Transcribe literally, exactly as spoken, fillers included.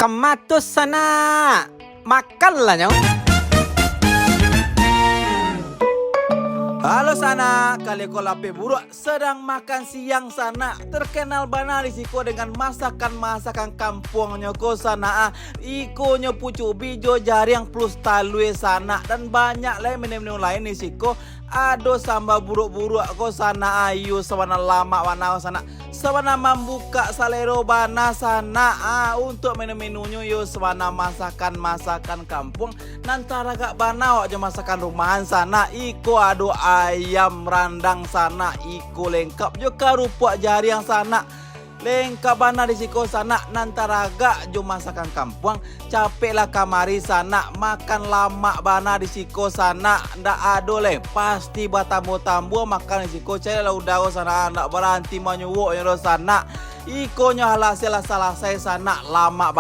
Matus sanak, makanlah nyo. Halo sanak, kali ko lapeh buruak sadang makan siang sanak. Terkenal bana di siko dengan masakan-masakan kampuangnyo ko sanak ah. Ikonyo pucuk bijo jariang plus talue sanak, dan banyak lai menu-menu lain di siko. Ado samba buruak-buruak ko sanak, ayo sabana lamak bana ko sanak. Sabana mambukak salero bana sanak. Ah, untuak menu-menunyo yo sabana masakan-masakan kampuang nan taragak bana awak jo masakan rumahan sanak. Iko ado ayam randang sanak, iko lengkap jo karupuak jariang sanak. Lengkap bana di siko sanak, nan taragak jo masakan kampuang. Capeklah kamari sanak, makan lamak bana di siko sanak, ndak ado leh, pasti batambua-tambua makan di siko, caliaklah udaro sanak, ndak baranti manyuwok nyo doh sanak. Ikonyo alasiah lah salasai sanak, lamak